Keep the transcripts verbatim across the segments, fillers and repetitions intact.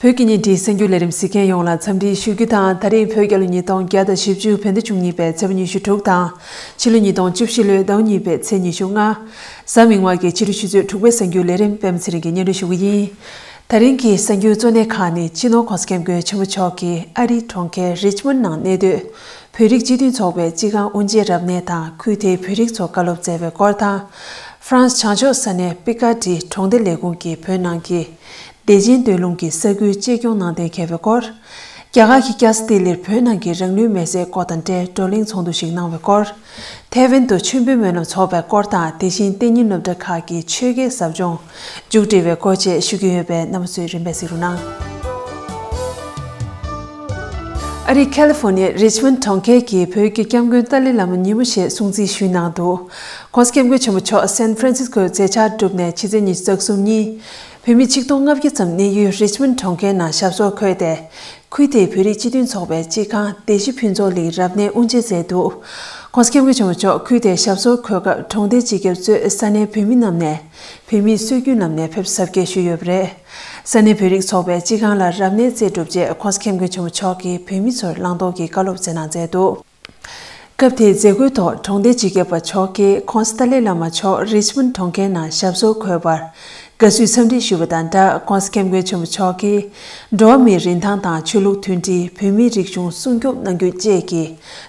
བོད་ཀྱི་བརྙན་འཕྲིན་གསར་འགྱུར་ལས་རིམ་གཟིགས་མཁན་ཡོངས་ལ་འཚམས་འདྲི་ཞུ་རྒྱུ་དང་། ད་རིང་བོད་རྒྱལ་ལོ་ཉིས་སྟོང་བརྒྱ་དང་བཞི་བཅུ་བོད་ཟླ་བཅུ་གཉིས་པའི་ཚེས་པ་ཉི་ཤུ་དྲུག་དང་། ཕྱི་ལོ་ཉིས་སྟོང་བཅུ་བཞི་ལོའི་ཟླ་བ་གཉིས་པའི་ཚེས་ཉི་ཤུ་ལྔ། གཟའ་མིག་དམར་གྱི་ཕྱི་དྲོ་ཆུ་ཚོད་དྲུག་པའི་གསར་འགྱུར་ལས་རིམ་པད་མ་ཚེ་རིང་གིས་སྙན་སྒྲོན་ཞུ་གི་ཡིན། ད་རིང་གི་གསར་འགྱུར་གཙོ་གནད་ཁག་ནི། སྤྱི་ནོར་༸གོང་ས་༸སྐྱབས་མགོན་ཆེན་པོ་མཆོག་གིས་ཨ་རིའི་གྲོང་ཁྱེར་རིཆ་མོན་ནང་གནས་སྡོད་བོད་རིགས་སྤྱི་མཐུན་ཚོགས་པའི་སྤྱི་ཁང་དབུ་འབྱེད་རབ་གནས་དང་། ཁུལ་དེའི་བོད་རིགས་ཚོར་བཀའ་སློབ་སྩལ་བའི་སྐོར་དང་། ཧྥ་རན་སི་བྱང་ཕྱོགས་ས་གནས་པི་ཀ་ཏི་གྲོང་སྡེ་ལས་ཁུངས་ཀྱིས་བོད་ནང་གི་བདེ་ཆེན་སྟོད་ལུང་གི་ས་ཁུལ་གཅེས་སྐྱོང་གནང་གཏན་འཁེལ་བའི་སྐོར། རྒྱ་གར་གྱི་ལྕགས་རི་ལིར་བོད་ནང་གི་རང་ལུས་མེར་སྲེག་སྐོར་དང་འབྲེལ་བགྲོ་གླེང་ཚོགས་འདུ་ཞིག་གནང་བའི་སྐོར། ཐའེ་ཝན་དུ་མཆོད་འབུལ་སྨོན་ལམ་ཚོགས་པའི་སྐོར་དང་། དེ་བཞིན་གཏན་ཉིན་སློབ་གྲྭ་ཁག་གི་ཆོས་དགེ་ཟབ་སྦྱོང་མཇུག་སྒྲིལ་བའི་སྐོར་བཅས་ཞུ་རྒྱུ་ཡོད་པས། རྣམ་པ་ཚོས་རིམ་པས་གཟིགས་རོགས་གནང་། ཨ་རིའི་ཁ་ལི་ཧྥོར་ནི་ཡའི་རིཆ་མོན་གྲོང་ཁྱེར་གྱི་བོད་ཀྱི་སྐྱབས་མགོན་ཏཱ་ལའི་བླ་མ་ཉིན་མོ་ཞེས་སྲུང་བརྩི་ཞུས་གནང་འདུག ྋགོང་ས་ྋསྐྱབས་མགོན་ཆེན་པོ་མཆོག་སན་ཧྥ་རན་སིས་ཀོའི་མཛད་འཆར་གྲུབ་ནས་ཕྱི་ཚེས་ཉི་ཤུ་རྩ་གསུམ་ཉིན། བོད་མི་ཆིག་སྟོང་ལྔ་བརྒྱ་ཙམ་གནས་ཡུལ་རིཆ་མོན་གྲོང་ཁྱེར་ནང་ཞབས་སོར་འཁོད་དེ། ཁུལ་དེའི་བོད་རིགས་སྤྱི་མཐུན་ཚོགས་པའི་སྤྱི་ཁང་བདེ་སྐྱིད་ཕུན་ཚོགས་གླིང་རབ་གནས་དབུ་འབྱེད་མཛད་འདུག ྋགོང་ས་ྋསྐྱབས་མགོན་ཆེན་པོ་མཆོག་ཁུལ་དེར་ཞབས་སོར་འཁོད་སྐབས། གྲོང་སྡེའི་སྤྱི་ཁྱབ་གཙོས་ས་གནས་བོད་མི་རྣམས་ནས་བོད་མིའི་སྲོལ་རྒྱུན་ལམ་ནས་ཕེབས་བསུ་གཟབ་རྒྱས་ཞུས་ཡོད་པ་རེད། ས་གནས་བོད་རིགས་ཚོགས་པའི་སྤྱི་ཁང་ལ་རབ་གནས་མཛད་གྲུབ་རྗེས། ྋགོང་ས་ྋསྐྱབས་མགོན་ཆེན་པོ་མཆོག་གིས་བོད་མི་ཚོར་བླང་དོར་གྱི་བཀའ་སློབ་སྩལ་གནང་མཛད་འདུག་སྐབས་དེའི་མཛད་སྒོའི་ཐོག་གྲོང་སྡེའི་སྤྱི་ཁྱབ་པ་མཆོག་གིས་ྋགོང་ས་ཏཱ་ལའི་བླ་མ་མཆོག་རིཆ་མོན་གྲོང་ཁྱེར་ནང་ཞབས་སོར་འཁོད་པར་དགའ་བསུའི་འཚམས་འདྲི་ཞུས་པ་དང་སྦྲགས། ྋགོང་ས་ྋསྐྱབས་མགོན་ཆེན་པོ་མཆོག་གིས་འགྲོ་བ་མིའི་རིན་ཐང་དང་ཆོས་ལུགས་མཐུན་སྒྲིལ། བོད་མིའི་རིག་གཞུང་སྲུང་སྐྱོབ་གནང་རྒྱུ་བཅས་ཀྱི་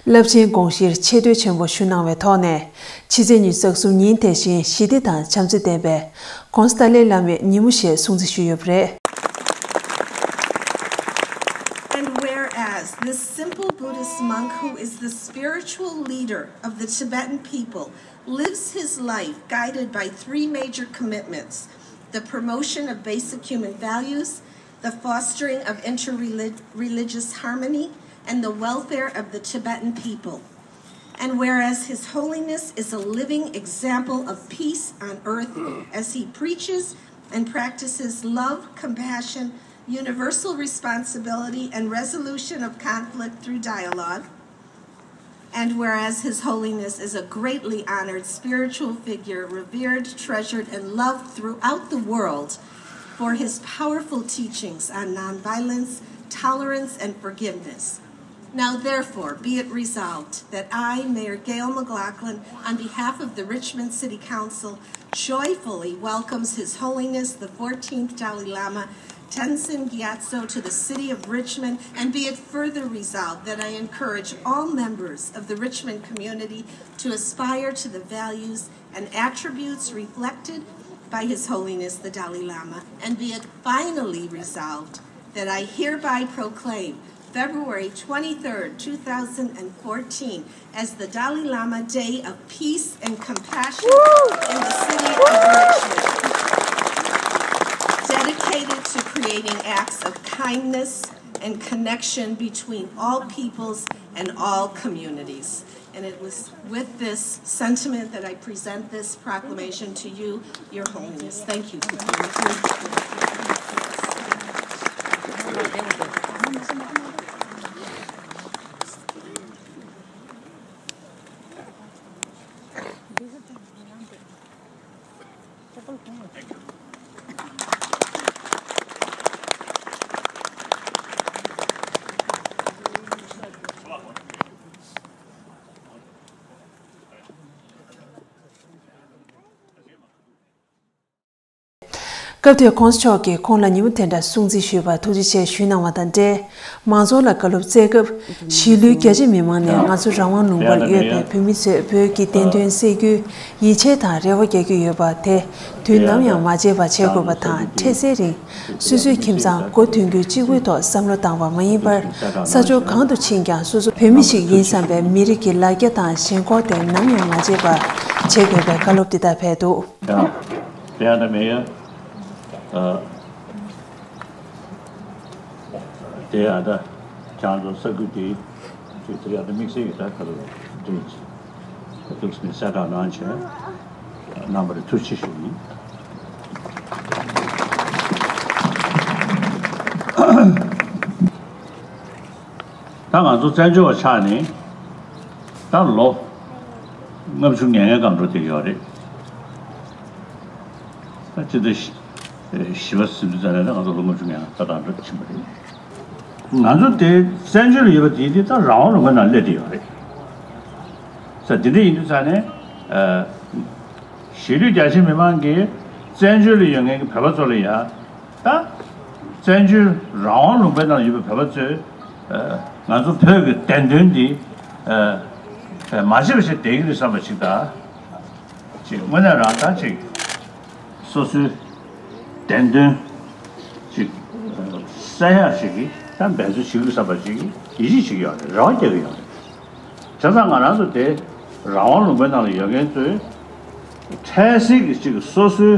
རླབས་ཆེན་དགོངས་གཞིར་ཆེ་བསྟོད་ཆེན་པོ་ཞུ་གནང་བའི་ཐོག་ནས། ཕྱི་ཚེས་ཉི་ཤུ་རྩ་གསུམ་ཉིན་དེ་བཞིན་ཞི་བདེ་དང་བྱམས་བརྩེ་ལྡན་པའི་ྋགོང་ས་ཏཱ་ལའི་བླ་མའི་ཉིན་མོ་ཞེས་སྲུང་བརྩི་ཞུས་ཡོད་པ་རེད། And whereas this simple Buddhist monk, who is the spiritual leader of the Tibetan people, lives his life guided by three major commitments: the promotion of basic human values, the fostering of interreligious harmony, and the welfare of the Tibetan people. And whereas His Holiness is a living example of peace on earth as he preaches and practices love, compassion, universal responsibility, and resolution of conflict through dialogue, and whereas His Holiness is a greatly honored spiritual figure, revered, treasured, and loved throughout the world for his powerful teachings on nonviolence, tolerance, and forgiveness. Now, therefore, be it resolved that I, Mayor Gail McLaughlin, on behalf of the Richmond City Council, joyfully welcomes His Holiness the fourteenth Dalai Lama Tenzin Gyatso to the city of Richmond, and be it further resolved that I encourage all members of the Richmond community to aspire to the values and attributes reflected by His Holiness the Dalai Lama, and be it finally resolved that I hereby proclaim February twenty-third, two thousand and fourteen, as the Dalai Lama Day of Peace and Compassion in the city of Richmond, dedicated to creating acts of kindness and connection between all peoples and all communities. And it was with this sentiment that I present this proclamation to you, Your Holiness. Thank you. སྐབས་དེར་༧གོང་ས་མཆོག་གིས་ཁོང་ལ་ཉིན་མོ་དེ་འདྲ་སྲུང་བརྩི་ཞུས་པར་ཐུགས་རྗེ་ཆེ་ཞུས་གནང་བ་དང་འབྲེལ། མང་ཚོགས་ལ་བཀའ་སློབ་སྩལ་སྐབས། གཞིས་ལུས་རྒྱ་ཆེ་མི་མང་ནས་ང་ཚོ་རང་དབང་ལུང་པར་ཡོད་པའི་བོད་མི་ཚོས་བོད་ཀྱི་བདེན་དོན་སེལ་རྒྱུའི་ཡིད་ཆེས་དང་རེ་བ་རྒྱག་གི་ཡོད་པ་དེ་དུས་ནམ་ཡང་མ་བརྗེད་པ་བྱེད་དགོས་པ་དང་། འཕྲལ་སེལ་རིང་སོ་སོའི་ཁྱིམ་ཚང་སྒོ་མཐུན་རྒྱུའི་གཅིག་པུའི་ཐོག་བསམ་བློ་བཏང་བ་མ་ཡིན་པར། ས་ཕྱོགས་གང་དུ་ཕྱིན་ཀྱང་སོ་སོ་བོད་མི་ཞིག་ཡིན་བསམ་པའི་མི་རིགས་ཀྱི་ལ་རྒྱ་དང་ཞེན་ཁོག་དེ་ནམ་ཡང་མ་བརྗེད་པ་བྱེད་དགོས་པའི་བཀའ་སློབ་འདི་དག་ཕེབས་འདུག Verehrter Mayor, äh, der, der, Changzhou Sakuti, der, der, der, Mixi, der, der, der, der, ཐུགས་ནས་གསལ་བསྒྲགས་གནང་བྱས་གནང་བ་རེད། ཐུགས་རྗེ་ཆེ་ཞུ་ཡིན། ད་ང་ཚོ་བཙན་བྱོལ་བ་ཆགས་ནས་ད་ལོ་ལྔ་བཅུ་ང་ལྔའི་སྒང་འགྲོ་བསྡད་ཡོད་རེད། ད་ཅི་ལྟར་ བཞི་པ་ཟིན་དུས་ཙང་ནས་ང་ཚོ་ལོ་ལྔ་བཅུ་ང་ལྔ་ད་ལྟ་འགྲོ་ཕྱིན་པ་རེད། ང་ཚོ་དེ་བཙན་བྱོལ་ལ་ཡོད་པ་དེ་དེ་ད་རང་དབང་ལུང་པའི་ནང་སླེབས་བསྡད་ཡོད་རེད། ས་དེ་འདྲ་ཡིན་དུས་ཙང་ནས་གཞིས་ལུས་རྒྱ་ཆེ་མི་མང་གིས་བཙན་བྱོལ་ལ་ཡོད་མཁན་གྱི་བོད་པ་ཚོ་ལ་ཡ། ད་བཙན་བྱོལ་རང་དབང་ལུང་པའི་ནང་ལ་ཡོད་པའི་བོད་པ་ཚོས་ང་ཚོ་བོད་ཀྱི་བདེན་དོན་འདི་མ་བརྗེད་པ་ཞིག་བསྡད་ཀྱི་རེད་བསམ་པ་ཞིག་དང་། ཅིག་དངོས་གནས་རང་ད་ཅིག་སོ་སོའི་བདེན་དོན་ཅིག་གསལ་ཡག་ཞིག་གིས་ད་འབད་རྩོལ་བྱེད་ཀྱི་རེད་བསམ་པ་ཅིག་ཡིད་ཆེས་བྱེད་ཀྱི་ཡོད་རེད། རེ་བ་རྒྱག་གི་ཡོད་རེད། བྱས་ཙང་ང་རང་ཚོ་དེ་རང་དབང་ལུང་པའི་ནང་ལ་ཡོད་མཁན་ཚོས་འཕྲལ་སེལ་གྱི་ཅིག་སོ་སོའི་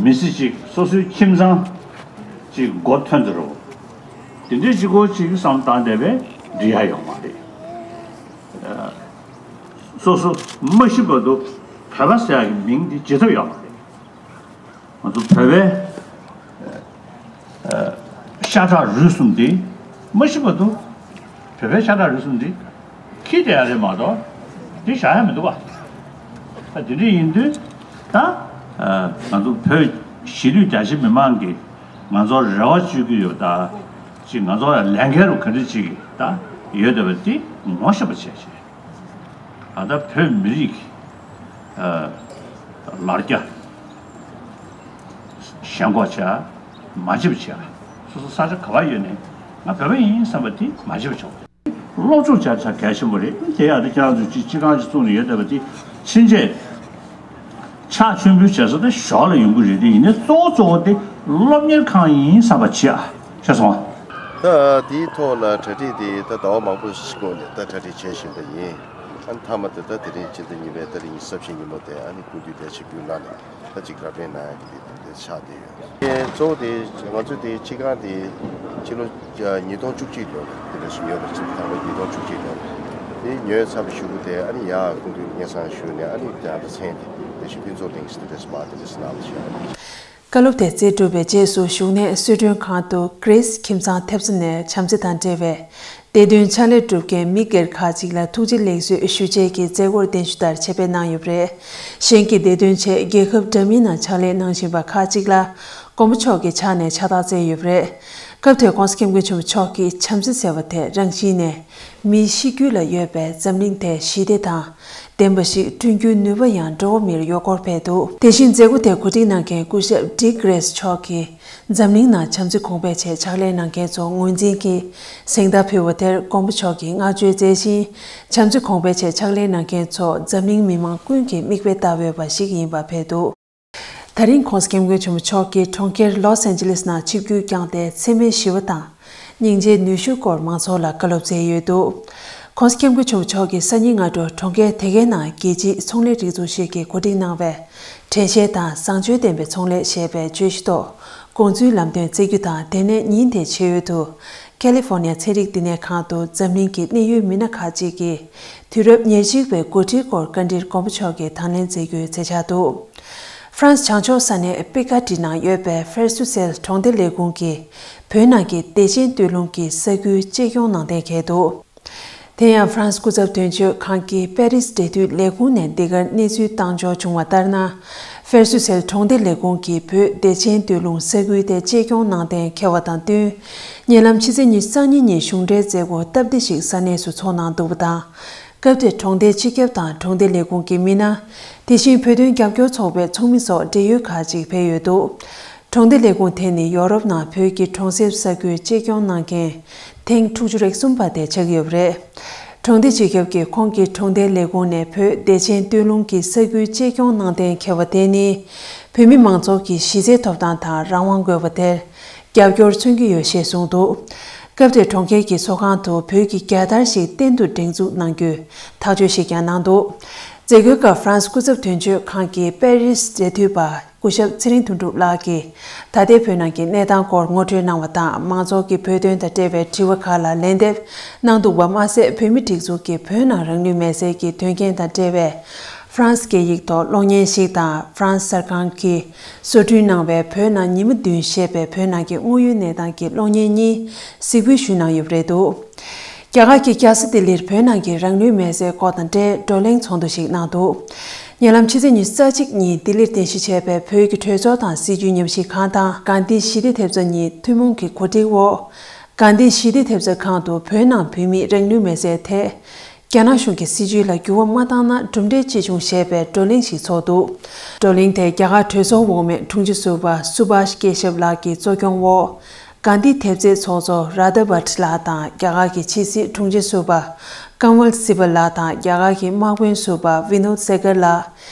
མི་ཚེ་ཅིག་སོ་སོའི་ཁྱིམ་ཚང་ཅིག་མགོ་ཐོན་ཚེ་རོ། དེ་འདྲའི་ཅིག་གོ་ཅིག་བསམ་བཏང་བསྡད་པས་འགྲིག་ཡ་ཡོད་མ་རེད། སོ་སོ་མ་ཤི་བར་དུ་བོད་པ་ཟེར་ཡག་གི་མིང་འདི་བརྗེད་ཐབས་ཡོད་མ་རེད། ང་ཚོ་བོད་པའི་ཤ་ཁྲག་རུས་གསུམ་འདི་མ་ཤི་བར་དུ་བོད་པའི་ཤ་ཁྲག་རུས་གསུམ་འདི་འཁྱེར་བསྡད་ཡ་རེད་མ་གཏོགས་འདི་བཞག་ཡ་མི་འདུག་བ། ད་འདི་འདྲ་ཡིན་དུས་ད་ང་ཚོ་བོད་གཞིས་ལུས་རྒྱ་ཆེ་མི་མང་གིས་ང་ཚོར་རེ་བ་བཅོལ་གྱི་ཡོད་ད། ཅིག་ང་ཚོ་ལ་ལས་འགན་རུ་ག་འདྲ་ཅིག་ད་ཡོད་བསྡད་པ་འདི་ངོ་ཤེས་པ་བྱས་བྱས། ད་ལྟ་བོད་མི་རིགས་ཀྱི་ལར་རྒྱ་ཞེན་ཁོག་བྱས་མ་བརྗེད་པ་བྱས། སོ་སོ་ས་ཆ་ག་པར་ཡོད་ནས་ང་བོད་པ་ཡིན་བསམ་པ་དེ་མ་བརྗེད་པ་བྱས། སློབ་སྦྱོང་བྱ་ཆ་གལ་ཆེན་པོ་རེད། དེ་ཡང་དེ་ཁྱེད་རང་ཚོས་ཅིག་སྤྱི་ཁང་ཅིག་བཙུགས་ནས་ཡོད་བསྡད་པ་དེ་ཕྱིན་ཆད། ཕྱག་མཆོད་འབུལ་བྱེད་ས་དེ་ཞོར་ལ་ཡོང་གི་རེད། དེ་ཡིན་ནའི་གཙོ་བོ་གཙོ་བོ་དེ་སློབ་གཉེར་ཁང་ཡིན་བསམ་པ་བྱེད་ཨ། ཤེས་སོང་ཨ། ད་དེའི་ཐོག་ལ་གྲ་སྒྲིག་དེ་ད་ཟླ་བ་མང་པོ་ཞིག་གོང་ནས་ད་གྲ་སྒྲིག་བྱེད་བཞིན་པ་ཡིན། ཨ་ནི་མཐའ་མ་དེ་ད་དེ་རིང་སྤྱི་ཟླ་གཉིས་པའི་ད་རིང་གཟའ་ཕྱི་ཉིན་མོ་དེ་ཨ་ནི་སྐུ་མདུན་བདེ་ཆེན་དགུན་ལ་ནས་ད་ཅིག་རབ་གནས་གནང་ཡག་གི་དེ་དེ་ཆགས་བསྡད་ཡོད། གཙོ་བོ་དེ་ང་ཚོའི་དེ་སྤྱི་ཁང་དེ་ཕྱི་ལོ་ཉིས་སྟོང་བཅུ་གཅིག་ལོར་དེ་འདྲ་ཞིག་ཉོས་པ་རེད། སྤྱི་ཟླ་དང་པོ་ཉིས་སྟོང་བཅུ་གཅིག་ལོར་དེ་ཉོས་ཚར་བའི་གཞུག་གུ་དེ་ཨ་ནི་ཡར་སྐུ་མདུན་སྙན་སེང་ཞུས་ནས་ཨ་ནི་དེ་ཨ་ད་མཚན་དེ་དེ་བཞིན་ཕུན་ཚོགས་གླིང་ཞིག་དེ་འདྲ་ཞིག་མར་དེ་འདྲ་ཞིག་གནང་བ་ཞིག་ཨ་ནི། བཀའ་སློབ་དེ་སྩལ་གྲུབ་པའི་རྗེས་སུ་བཞུགས་གནས་གསོལ་མགྲོན་ཁང་དུ་གྷི་རིས་ཁྱིམ་ཚང་ཐེབས་རྩ་ནས་བྱམས་བརྩེ་དང་འབྲེལ་བའི་བདེ་དོན་ཕྱག་ལས་སྒྲུབ་མཁན་མི་སྒེར་ཁག་ཅིག་ལ་ཐུགས་རྗེ་ལེགས་གསོལ་ཞུ་ཆེད་ཀྱི་མཛད་སྒོར་གདན་ཞུ་ལྟར་ཆེད་ཕེབས་གནང་ཡོད་པ་རེད། གཞན་གྱི་བདེ་དོན་ཆེད་རྒྱལ་ཁབ་འདྲ་མིན་ནང་ཕྱག་ལས་གནང་བཞིན་པ་ཁག་ཅིག་ལ་མགོན་པོ་མཆོག་གི་ཕྱག་ནས་ཕྱག་རྟགས་སྩལ་ཡོད་པ་རེད། སྐབས་དེར་༸གོང་ས་༸སྐྱབས་མགོན་ཆེན་པོ་མཆོག་གིས་བྱམས་བརྩེ་ཟེར་བ་དེ་རང་བཞིན་ནས་མིའི་གཤིས་རྒྱུད་ལ་ཡོད་པའི་འཛམ་གླིང་དེ་ཞི་བདེ་དང་ལྡན་པ་ཞིག་བསྐྲུན་རྒྱུའི་ནུས་པ་ཡང་འགྲོ་བ་མིར་ཡོད་སྐོར་སྤེལ་འདུག་དེ་བཞིན་མཛད་སྒོ་དེ་གོ་སྒྲིག་གནང་མཁན་སྐུ་ཞབས་ཌིག་རེས་མཆོག་གིས། འཛམ་གླིང་ནང་བྱམས་བརྩེ་གོང་འཕེལ་ཆེད་ཕྱག་ལས་གནང་མཁན་ཚོ་ངོས་འཛིན་གྱིས་གཟེངས་རྟགས་ཕུལ་བ་དེར་མགོན་པོ་མཆོག་གིས་བསྔགས་བརྗོད་མཛད་ཅིང་། བྱམས་བརྩེ་གོང་འཕེལ་ཆེད་ཕྱག་ལས་གནང་མཁན་ཚོ་འཛམ་གླིང་མི་མང་ཀུན་གྱིས་མིག་དཔེ་ལྟ་འོས་པ་ཞིག་ཡིན་པ་སྤེལ་འདུག་དེ་རིང་༸གོང་ས་༸སྐྱབས་མགོན་ཆེན་པོ་མཆོག་གིས་གྲོང་ཁྱེར་ལོས་ཨན་ཇི་ལིས་ནང་ཆིབས་བསྒྱུར་བསྐྱངས་ཏེ་འཚེ་མེད་ཞི་བ་དང་། སྙིང་རྗེའི་ནུས་ཤུགས་སྐོར་མང་ཚོགས་ལ་བཀའ་སློབ་སྩལ་ཡོད་འདུག ༸གོང་ས་༸སྐྱབས་མགོན་ཆེན་པོ་མཆོག་གིས་སང་ཉིན་སྔ་དྲོ་གྲོང་ཁྱེར་དེ་གའི་ནང་རྒྱལ་སྤྱིའི་ཚོང་ལས་སྒྲིག་འཛུགས་ཤིག་གིས་གོ་སྒྲིག་གནང་བའི་དྲན་ཤེས་དང་བཟང་སྤྱོད་ལྡན་པའི་ཚོང་ལས་ཞེས་པའི་བརྗོད་གཞི་ཐོག་དགོངས་ཚུལ་ལམ་སྟོན་སྩལ་རྒྱུ་དང་། དེ་ནས་ཉིན་དེའི་ཕྱེད་ཡོལ་དུ་ཁ་ལི་ཧྥོར་ནི་ཡ་ཚན་རིག་བསྟི་གནས་ཁང་དུ་འཛམ་གླིང་གི་གནད་ཡོད་མི་སྣ་ཁག་ཅིག་གིས་དུས་རབས་ཉེར་གཅིག་པའི་འགོ་ཁྲིད་སྐོར་བཀའ་འདྲིར་མགོན་པོ་མཆོག་གིས་དང་ལེན་མཛད་རྒྱུའི་མཛད་འཆར་འདུག་ཧྥ་རན་སི་བྱང་ཕྱོགས་ས་གནས་པི་ཀ་ཏི་ནང་ཡོད་པའི་ཧྥེར་སུ་སེལ་གྲོང་སྡེ་ལས་ཁུངས་ཀྱིས་བོད་ནང་གི་བདེ་ཆེན་སྟོད་ལུང་གི་ས་ཁུལ་གཅེས་སྐྱོང་གནང་གཏན་འཁེལ་འདུག་དེ་ཡང་ཧྥ་རན་སི་སྐུ་ཚབ་དོན་གཅོད་ཁང་གི་པེ་རིས་འབྲེལ་མཐུད་ལས་ཁུངས་ནས་འདི་གར་གནས་ཚུལ་བཏང་འབྱོར་བྱུང་བ་ལྟར་ན། ཧྥེར་སུ་སེལ་གྲོང་སྡེ་ལས་ཁུངས་ཀྱིས་བོད་བདེ་ཆེན་སྟོད་ལུང་ས་ཁུལ་དེ་གཅེས་སྐྱོང་གནང་གཏན་འཁེལ་བ་དང་བསྟུན། ཉེ་ལམ་ཕྱི་ཚེས་ཉི་ཤུ་རྩ་གཉིས་ཉིན་གཞུང་འབྲེལ་མཛད་སྒོ་སྟབས་བདེ་ཞིག་ས་གནས་སུ་འཚོགས་གནང་འདུག་པ་དང་། སྐབས་དེར་གྲོང་སྡེའི་སྤྱི་ཁྱབ་དང་གྲོང་སྡེ་ལས་ཁུངས་ཀྱི་མི་སྣ། དེ་བཞིན་བོད་དོན་རྒྱབ་སྐྱོར་ཚོགས་པའི་ཚོགས་མི་སོགས་འབྲེལ་ཡོད་ཁག་ཅིག་ཕེབས་ཡོད་འདུག་གྲོང་སྡེ་ལས་ཁུངས་དེ་ནི་ཡོ་རོབ་ནང་བོད་ཀྱི་གྲོང་གསེབ་ས་ཁུལ་གཅེས་སྐྱོང་གནང་མཁན་ཐེངས་དྲུག་ཅུ་རེ་གསུམ་པ་དེ་ཆགས་ཀྱི་ཡོད་པ་རེད། གྲོང་སྡེ་སྤྱི་ཁྱབ་ཀྱིས་ཁོང་གི་གྲོང་སྡེ་ལས་ཁུངས་ནས་བོད་བདེ་ཆེན་སྟོད་ལུང་གི་ས་ཁུལ་གཅེས་སྐྱོང་གནང་གཏན་འཁེལ་བ་དེ་ནི་བོད་མི་མང་ཚོགས་ཀྱི་གཞི་རྩའི་ཐོབ་ཐང་དང་རང་དབང་དགོས་པ་དེར་རྒྱབ་སྐྱོར་མཚོན་གྱི་ཡོད་ཞེས་གསུངས་འདུག་སྐབས་དེར་གྲོང་ཁྱེར་གྱི་ཚོགས་ཁང་དུ་བོད་ཀྱི་རྒྱལ་དར་ཞིག་གཏན་དུ་སྒྲེང་འཛུགས་གནང་རྒྱུའི་ཐག་གཅོད་ཞིག་ཀྱང་གནང་འདུག་མཛད་སྒོའི་སྐབས་ཧྥ་རན་སི་སྐུ་ཚབ་དོན་གཅོད་ཁང་གི་པེ་རིས་འབྲེལ་མཐུད་པ། སྐུ་ཞབས་ཚེ་རིང་དོན་གྲུབ་ལགས་ཀྱིས་ད་ལྟའི་བོད་ནང་གི་གནས་སྟངས་སྐོར་ངོ་སྤྲོད་གནང་བ་དང་། མང་ཚོགས་ཀྱི་བོད་དོན་དང་འབྲེལ་བའི་དྲི་བ་ཁག་ལ་ལན་འདེབས་གནང་འདུག་པ་མ་ཟད། བོད་མིའི་སྒྲིག་འཛུགས་ཀྱི་བོད་ནང་རང་ལུས་མེར་སྲེག་གི་དོན་རྐྱེན་དང་འབྲེལ་བའི་ཧྥ་རན་སི་སྐད་ཡིག་ཐོག་གློག་བརྙན་ཞིག་དང་། ཧྥ་རན་སི་གསར་ཁང་གིས་བཟོ་སྐྲུན་གནང་བའི་བོད་ནང་ཉི་མ་བདུན་ཞེས་པའི་བོད་ནང་གི་དངོས་ཡོད་གནས་སྟངས་ཀྱི་གློག་བརྙན་གཉིས་གཟིགས་འབུལ་ཞུས་གནང་ཡོད་པ་རེད་འདུག་རྒྱ་གར་གྱི་རྒྱལ་ས་ལྡི་ལིར་བོད་ནང་གི་རང་ལུས་མེར་སྲེག་སྐོར་དང་འབྲེལ་བགྲོ་གླེང་ཚོགས་འདུ་ཞིག་གནང་འདུག་ཉེ་ལམ་ཕྱི་ཚེས་ཉི་ཤུ་རྩ་གཅིག་ཉིན་ལྡི་ལིར་རྟེན་གཞི་བྱས་པའི་བོད་ཀྱི་གྲོས་ཚོགས་དང་སྲིད་བྱུས་ཉམས་ཞིབ་ཁང་དང་གྷན་དྷི་ཞི་བདེ་ཐེབས་རྩ་གཉིས་ཐུན་མོང་གི་གོ་སྒྲིག་འོག་གྷན་དྷི་ཞི་བདེ་ཐེབས་རྩ་ཁང་དུ་བོད་ནང་བོད་མིའི་རང་ལུས་མེར་སྲེག་ཐད། རྒྱ་ནག་གཞུང་གིས་སྲིད་བྱུས་ལ་འགྱུར་བ་མ་བཏང་ན་གྲུབ་འབྲས་ཅི་བྱུང་ཞེས་པའི་བགྲོ་གླེང་ཞིག་ཚོགས་འདུག། བགྲོ་གླེང་དེ་རྒྱ་གར་གྲོས་ཚོགས་འོག་མའི་དྲུང་ཆེ་ཟུར་པ་སུ་བྷཱཤ་ཀེ་ཤབ་ལགས་ཀྱིས་གཙོ་སྐྱོང་འོག་གྷན་དྷི་ཐེབས་རྩའི་ཚོགས་གཙོ་ར་དྷ་བྷཊ་ལགས་དང་རྒྱ་གར་གྱི་ཕྱི་སྲིད་དྲུང་ཆེ་ཟུར་པ་ཀན་ཝལ་སི་བལ་ལགས་དང་རྒྱ་གར་གྱི་དམག་དཔོན་ཟུར་པ་བི་ནོད་སེ་གར་ལགས།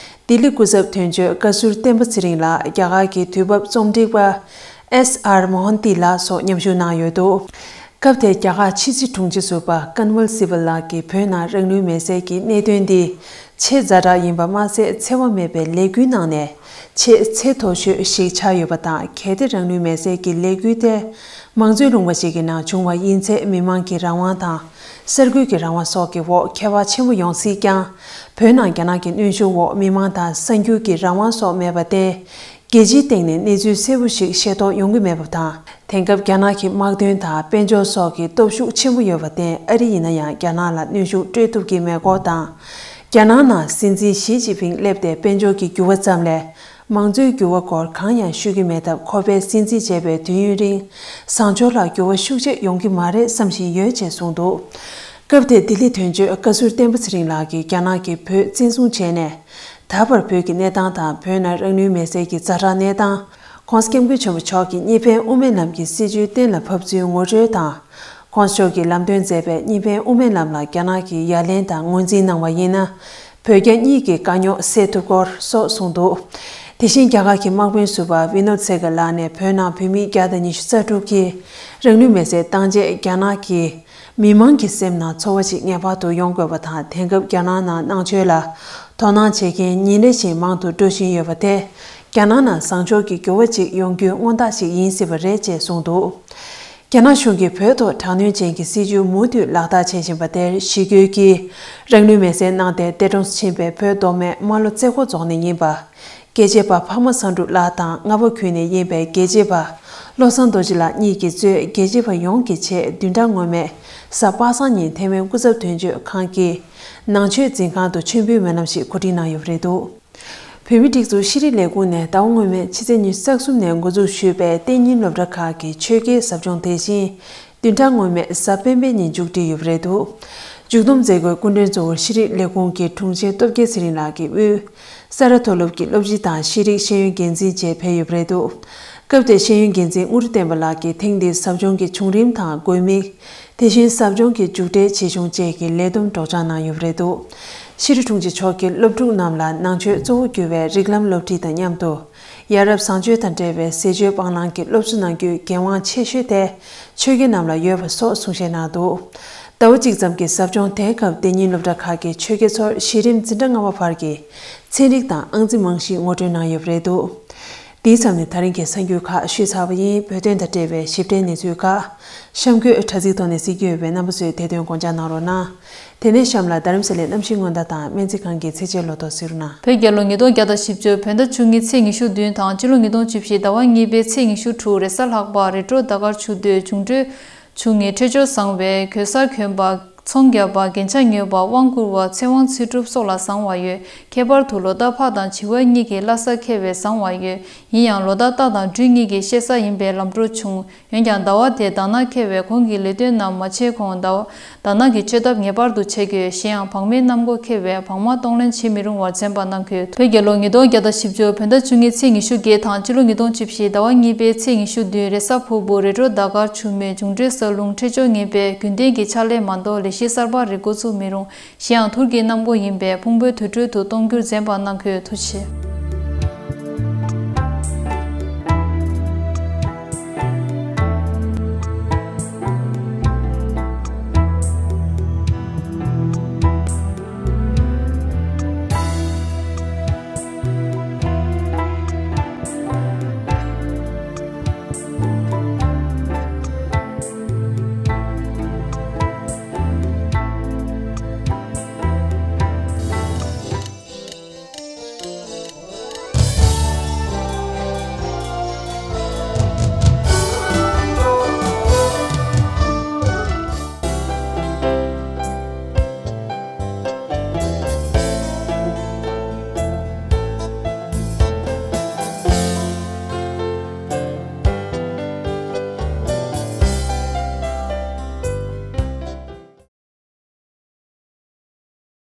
ལྡི་ལི་སྐུ་ཚབ་དོན་གཅོད་བཀའ་ཟུར་བསྟན་པ་ཚེ་རིང་ལགས། རྒྱ་གར་གྱི་དུས་བབ་རྩོམ་སྒྲིག་པ་ཨེས་ཨར་མོ་ཧན་ཏི་ལགས་སོགས་མཉམ་ཞུགས་གནང་ཡོད་འདུག། སྐབས་དེར་རྒྱ་གར་ཕྱི་སྲིད་དྲུང་ཆེ་ཟུར་པ་ཀན་ཝལ་སི་བལ་ལགས་ཀྱིས་བོད་ནང་རང་ལུས་མེར་སྲེག་གི་གནད་དོན་འདི་ཆེས་ཛ་དྲག་ཡིན་པ་མ་ཟད། འཚེ་བ་མེད་པའི་ལས་འགུལ་ནང་ནས་ཆེས་ཚད་མཐོ་ཤོས་ཤིག་ཆགས་ཡོད་པ་དང་། གལ་ཏེ་རང་ལུས་མེར་སྲེག་གི་ལས་འགུལ་དེ་མང་གཙོའི་ལུང་པ་ཞིག་གི་ནང་བྱུང་བ་ཡིན་ཚེ། མི་མང་གི་རང་དབང་དང་གསར་འགོད་ཀྱི་རང་དབང་སོགས་ཀྱི་འོག་ཁྱད་པར་ཆེན་པོ་ཡོང་སྲིད་ཀྱང་། བོད་ནང་རྒྱ་ནག་གི་གནོན་ཤུགས་འོག་མི་མང་དང་གསར་འགྱུར་གྱི་རང་དབང་སོགས་མེད་པར་བརྟེན། རྒྱལ་སྤྱིའི་སྟེང་ནས་གནས་ཚུལ་གསལ་པོ་ཞིག་ཤེས་རྟོགས་ཡོང་གི་མེད་པ་དང་། དེང་སྐབས་རྒྱ་ནག་གི་དམག་དོན་དང་དཔལ་འབྱོར་སོགས་ཀྱི་སྟོབས་ཤུགས་ཆེན་པོ་ཡོད་པར་བརྟེན། ཨ་རི་ཡིན་ན་ཡང་རྒྱ་ནག་ལ་གནོན་ཤུགས་སྤྲོད་ཐུབ་ཀྱི་མེད་སྐོར་དང་། རྒྱ་ནག་ནང་སྲིད་འཛིན་ཞི་ཅིན་ཕིང་སླེབས་ཏེ་དཔལ་འབྱོར་གྱི་འགྱུར་བ་ཙམ་ལས། མང་གཙོའི་འགྱུར་བ་སྐོར་གང་ཡང་ཤོད་ཀྱི་མེད་སྟབས། ཁོ་པས་སྲིད་འཛིན་བྱས་པའི་དུས་ཡུན་རིང་། བཟང་ཕྱོགས་ལ་འགྱུར་བ་ཤུགས་ཆེ་ཡོང་གི་མ་རེད་བསམ་བཞིན་ཡོད་ཅེས་གསུངས་འདུག། སྐབས་དེར་ལྡི་ལི་དོན་གཅོད་བཀའ་ཟུར་བསྟན་པ་ཚེ་རིང་ལགས་ཀྱིས་རྒྱ་ནག་གིས་བོད་བཙན་བཟུང་བྱས་ནས། ད་བར་བོད་ཀྱི་གནས་སྟངས་དང་། བོད་ནང་རང་ལུས་མེར་སྲེག་གི་ཛ་དྲག་གནས་སྟངས། ྋགོང་ས་ྋསྐྱབས་མགོན་ཆེན་པོ་མཆོག་གིས་གཉིས་ཕན་དབུ་མའི་ལམ་གྱི་སྲིད་བྱུས་གཏན་ལ་ཕབ་ཚུལ་ངོ་སྤྲོད་དང་། ྋགོང་ས་མཆོག་གིས་ལམ་སྟོན་མཛད་པའི་གཉིས་ཕན་དབུ་མའི་ལམ་ལ་རྒྱ་ནག་གིས་ཡ་ལན་དང་ངོས་འཛིན་གནང་བ་ཡིན་ན། བོད་རྒྱ་གཉིས་ཀྱི་དཀའ་རྙོག་སེལ་ཐུབ་སྐོར་སོགས་གསུངས་འདུག། དེ་བཞིན་རྒྱ་གར་གྱི་དམག་དཔོན་ཟུར་པ་བི་ནོད་སེ་གར་ལགས་ནས་བོད་ནང་བོད་མི་བརྒྱ་དང་ཉི་ཤུ་རྩ་དྲུག་གིས་རང་ལུས་མེར་སྲེག་བཏང་རྗེས། རྒྱ་ནག་གི་མི་མང་གི་སེམས་ནང་ཚོར་བ་ཞིག་ངེས་པར་དུ་ཡོང་དགོས་པ་དང་། དེང་སྐབས་རྒྱ་ནག་ནང་ནང་ཆོས་ལ་དོ་སྣང་བྱེད་མཁན་ཉིན་རེ་བཞིན་མང་དུ་འགྲོ་བཞིན་ཡོད་པ་དེ། རྒྱ་ནག་ནང་བཟང་ཕྱོགས་ཀྱི་འགྱུར་བ་ཅིག་ཡོང་རྒྱུའི་སྔོན་རྟགས་ཤིག་ཡིན་སྲིད་པ་རེད་ཅེས་གསུངས་འདུག། རྒྱ་ནག་གཞུང་གིས་བོད་ཐོག་དྲག་གནོན་ཅན་གྱི་སྲིད་བྱུས་མུ་མཐུད་ལག་བསྟར་བྱེད་བཞིན་པ་དེར། ཞི་རྒོལ་གྱིས་རང་ལུས་མེར་སྲེག་གནང་སྟེ། འདས་གྲོངས་སུ་ཕྱིན་པའི་བོད་མདོ་སྨད་རྨ་ལྷོ་རྩེ་ཁོག་རྫོང་ནས་ཡིན་པ། རྒྱལ་གཅེས་པ་འཕགས་མ་བསམ་གྲུབ་ལགས་དང་། རྔ་བ་ཁུལ་ནས་ཡིན་པའི་རྒྱལ་གཅེས་པ་བློ་བཟང་རྡོ་རྗེ་ལགས་གཉིས་ཀྱིས་གཙོས་རྒྱལ་གཅེས་པ་ཡོངས་ཀྱི་ཆེད། བདུན་ཕྲག་སྔོན་མའི་གཟའ་པ་སངས་ཉིན་ཐའེ་ཝན་སྐུ་ཚབ་དོན་གཅོད་ཁང་གི་ནང་ཆོས་འཛིན་ཁང་དུ་མཆོད་འབུལ་སྨོན་ལམ་ཞིག་གོ་སྒྲིག་གནང་ཡོད་པ་རེད་འདུག། བོད་མིའི་སྒྲིག་འཛུགས་ཤེས་རིག་ལས་ཁུངས་ནས་ཟླ་བ་སྔོན་མའི་ཕྱི་ཚེས་ཉི་ཤུ་རྩ་གསུམ་ནས་འགོ་འཛུགས་ཞུས་པའི་གཏན་ཉིན་སློབ་གྲྭ་ཁག་གི་ཆོས་དགེའི་ཟབ་སྦྱོང་དེ་བཞིན། བདུན་ཕྲག་སྔོན་མའི་གཟའ་སྤེན་པའི་ཉིན་མཇུག་སྒྲིལ་ཡོད་པ་རེད་འདུག། མཇུག་བསྡོམས་མཛད་སྒོའི་སྐུ་མགྲོན་གཙོ་བོར་ཤེས་རིག་ལས་ཁུངས་ཀྱི་དྲུང་ཆེ་སྟོབས་རྒྱལ་ཚེ་རིང་ལགས་ཀྱིས་དབུས་ས་རཱ་མཐོ་སློབ་ཀྱི་སློབ་སྤྱི་དང་ཤེས་རིག་ཤེས་ཡོན་འགན་འཛིན་བཅས་ཕེབས་ཡོད་པ་རེད་འདུག། སྐབས་དེར་ཤེས་ཡོན་འགན་འཛིན་དངོས་གྲུབ་བསྟན་པ་ལགས་ཀྱིས་ཐེངས་འདིའི་ཟབ་སྦྱོང་གི་བྱུང་རིམ་དང་དགོས་དམིགས། དེ་བཞིན་ཟབ་སྦྱོང་གི་མཇུག་འབྲས་ཇི་བྱུང་བཅས་ཀྱི་ལས་བསྡོམས་སྒྲོག་སྦྱང་གནང་ཡོད་པ་རེད་འདུག། ཤེས་རིག་དྲུང་ཆེ་མཆོག་གིས་སློབ་ཕྲུག་རྣམས་ལ་ནང་ཆོས་གཙོ་བོ་གྱུར་བའི་རིགས་ལམ་སློབ་ཁྲིད་དང་མཉམ་དུ། ཡ་རབས་བཟང་སྤྱོད་དང་འབྲེལ་བའི་ཟས་སྤྱོད་སྤང་བླང་གི་སློབ་གསོ་གནང་རྒྱུའི་འགན་དབང་ཆེ་ཤོས་དེ་ཆོས་དགེ་རྣམས་ལ་ཡོད་པ་སོགས་གསུང་བཤད་གནང་འདུག། ཟླ་བ་གཅིག་ཙམ་གྱི་ཟབ་སྦྱོང་དེའི་སྐབས་གཏན་ཉིན་སློབ་གྲྭ་ཁག་གི་ཆོས་དགེ་ཚོར་གཞི་རིམ་འཛིན་གྲྭ་ལྔ་པ་བར་གྱི་ཚན་རིག་དང་ཨང་རྩིས་རྨང་གཞི་ངོ་སྤྲོད་གནང་ཡོད་པ་རེད་འདུག། འདིའི་མཚམས་ནས་ད་རིང་གི་གསར་འགྱུར་ཁག་ཞུས་ཚར་བ་ཡིན། བོད་དོན་དང་འབྲེལ་བའི་ཞིབ་ཕྲའི་གནས་ཚུལ་ཁག་གཤམ་འཁོད་དྲ་ཚིགས་ཐོག་ནས་གཟིགས་ཀྱི་ཡོད་པས། རྣམ་པ་ཚོས་དེ་དོན་དགོངས་འཇགས་གནང་རོགས་གནང་། དེ་ནས་གཤམ་ལ་རྡ་རམ་ས་ལའི་གནམ་གཤིས་སྔོན་བརྡ་དང་སྨན་རྩིས་ཁང་གི་ཚེས་ཆའི་ལོ་ཐོ་གཟིགས་རོགས་གནང་། བོད་རྒྱལ་ལོ་ཉིས་སྟོང་བརྒྱ་དང་བཞི་བཅུ། བོད་ཟླ་བཅུ་གཉིས་ཚེས་ཉི་ཤུ་བདུན་དང་། སྤྱི་ལོ་ཉིས་སྟོང་བཅུ་བཞི་ཟླ་བ་གཉིས་པའི་ཚེས་ཉི་ཤུ་དྲུག་རེས་གཟའ་ལྷག་པ། རི་ཀྲོ་ཟླ་སྐར་ཆུ་སྟོད། འབྱུང་འཕྲོད་ཆུ་ངོས། འཕྲོད་སྦྱོར་བཟང་བས་གོས་གསར་གྱོན་པ། ཚོང་རྒྱག་པ། རྒྱན་ཆ་ཉོས་པ། དབང་བསྐུར་བ། ཚེ་དབང་ཚེ་སྒྲུབ་སོགས་ལ་བཟང་བ་ཡོད། ཁྱད་པར་དུ་ལོ་ཟླ་ཕག་དང་བྱི་བ་གཉིས་ཀྱི་བླ་གཟའ་འཁེལ་བས་བཟང་བ་ཡོད། ཡིན་ཡང་ལོ་ཟླ་རྟ་དང་སྦྲུལ་གཉིས་ཀྱི་གཤེད་གཟའ་ཡིན་པས་ལམ་འགྲོ་ཆུང་། འོན་ཀྱང་ཟླ་བ་དེ་དག་སྣང་འཁེལ་བས་ཁོང་གི་ལས་དོན་རྣམས་མ་བྱེད་གོང་ཟླ་བ་དག་སྣང་གི་བཅོས་ཐབས་ངེས་པར་དུ་བྱེད་དགོས། གཞན་ཡང་བག་མེད་གནམ་སྒོ་འཁེལ་བས་བག་མ་གཏོང་ལེན་བྱེད་མི་རུང་བར་མཚན་པ་གནང་དགོས། བོད་རྒྱལ་ལོ་ཉིས་སྟོང་བརྒྱ་དང་བཞི་བཅུ། བོད་ཟླ་བཅུ་གཉིས་ཚེས་ཉི་ཤུ་བརྒྱད་དང་། སྤྱི་ལོ་ཉིས་སྟོང་བཅུ་བཞི་ཟླ་བ་གཉིས་པའི་ཚེས་ཉི་ཤུ་བདུན་རེས་གཟའ་ཕུར་བུ། རི་ཀྲོ་ཟླ་སྐར་ཆུ་སྨད། འབྱུང་འཕྲོད་ས་རླུང་། འཕྲོད་སྦྱོར་ངན་པས་རྒྱུན་ལྡན་གྱི་ཕྱག་ལས་མ་གཏོགས་ལས་གཞི་གསར་པ་རིགས་འགོ་ཚུགས་མི་རུང་། གཞན་ཡང་ཐུར་གྱི་གནམ་སྒོ་ཡིན་པས་ཕུང་པོའི་དུར་ཁྲོད་དུ་གཏོང་རྒྱུར་མཚན་པ་གནང་དགོས། ཐུགས་རྗེ་ཆེ།